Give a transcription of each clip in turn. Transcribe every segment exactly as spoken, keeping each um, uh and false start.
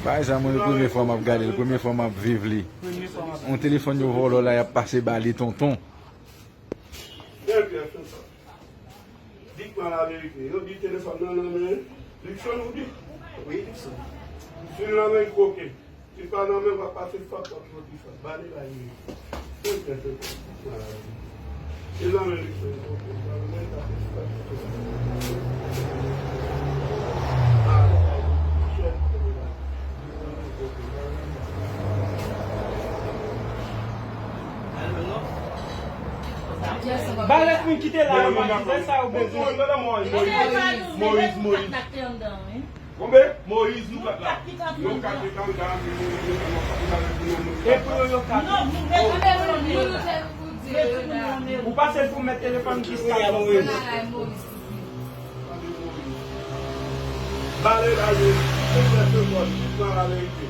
Bagay sa, mwen, premye fwa m ap gade l, premye fwa m ap viv li. Yon telefòn yo vòlò la, y ap pase ba li tonton. Dites-moi la vérité. Yo di telefòn nan nan men Luckson, ou di? Wi, Luckson. Si l nan men koken. Si pa nan men, w ap pase fòt, fòt, fòt, fòt. Bale la ye. Fè tèt ou. Si l nan men Luckson, koken. Pa nan men, pase fòt, fòt, fòt. Bale la ye. Chèf, koken. Ba lòt moun ki te la yo, mwen di, se sa yo bezwen. Moyiz, Moyiz, Moyiz. Konbe? Moyiz, nou kat la. Nou kat ki t anndan, nou kat la. E pou yo, yo kat. Ou pase pou mèt telefòn ki sa. Bale la ye, se sèl telefòn, dites-moi la vérité.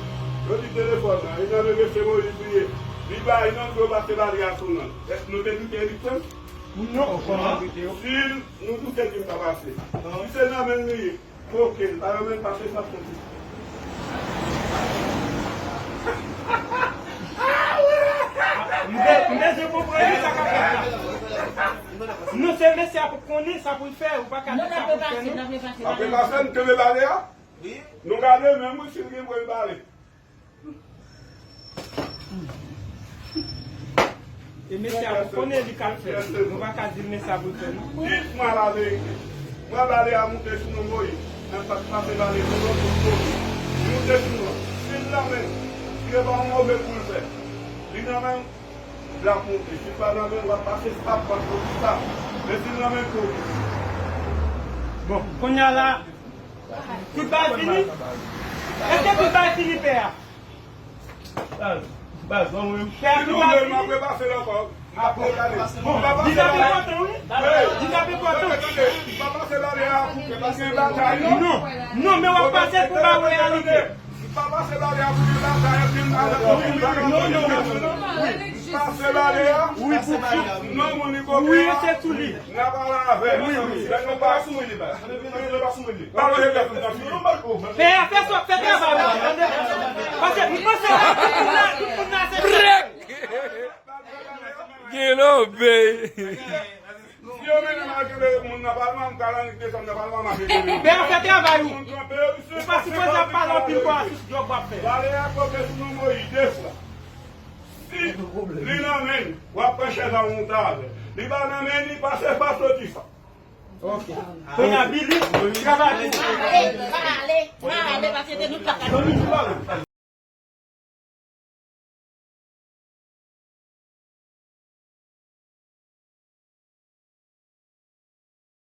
Yo di telefòn nan, e nan men mesye Moyiz li ye. Li bay non, yo pase bale a sou non l. Èske nou te doute Luckson? Non, kòman doute yo? Si nou doute ki m pa pase. Si se nan men l li ye, koken, pa nan men l pase sa soti. M be-, m bezwen konprann sa k ap fèt la. Non, se mesye a pou konnen sa pou l fè, ou pa ka di sa pou l fè, non. Apre pase, n kenbe bale a. Nou gade menm wi si l gen pou l bale. E mesye a pou konnen li k ap fè. Nou pa ka di l mesye a pou l fè, non. Dites-moi la vérité. Mwen bale a moute sou non Moyiz. Mwen pa t pase bale sou non tout kote. Li moute sou non. Si l nan men, si e pa yon move kou l fè. Li nan men, l ap moute. Si l pa nan men, w ap pase frap, w ap fè sa. Men si l nan men kou. Bon, kounye a la, tout bagay fini? Èske tout bagay fini, pè a? Baz, baz, non, mwen. Pè a, tout bagay fini? Apre, gade. Bon, li t ap enpòtan, wi. Li t ap enpòtan. Tande, tande. M pa pase bale a pou gen batay, non. Non, non, men w ap pase pou ba reyalite. M pa pase bale a pou gen batay, epi m pa... Non, non, non, non. Pase bale a. Wi, pou ki? Non, moun li koke. Wi, se sou li. N a pale avè l. Wi, wi. Lè nou pa sou mwen li, baz. Lè nou pa sou mwen li. Pa manje tèt nou nan figi. Pè a, fè sa, fè travay ou, tande? Paske m panse la, tout moun la, tout moun la, se... Brek! Gen lò, bèy. Si yo mennen m al kenbe moun nan palman, m ka annik desann nan palman, m ap kenbe moun. Pè a, fè travay ou. Ou pa sipoze ap pale anpil, kwa, sou djòb w ap fè. Bale a koke sou non Moyiz de fwa. Si li nan men l, w ap pran chèz a monte avè l. Li pa nan men l, li pase pa soti sa. Ok. Kounye a, Billy, travay pou ou. Ale, ale, ale, paske se nou k ap...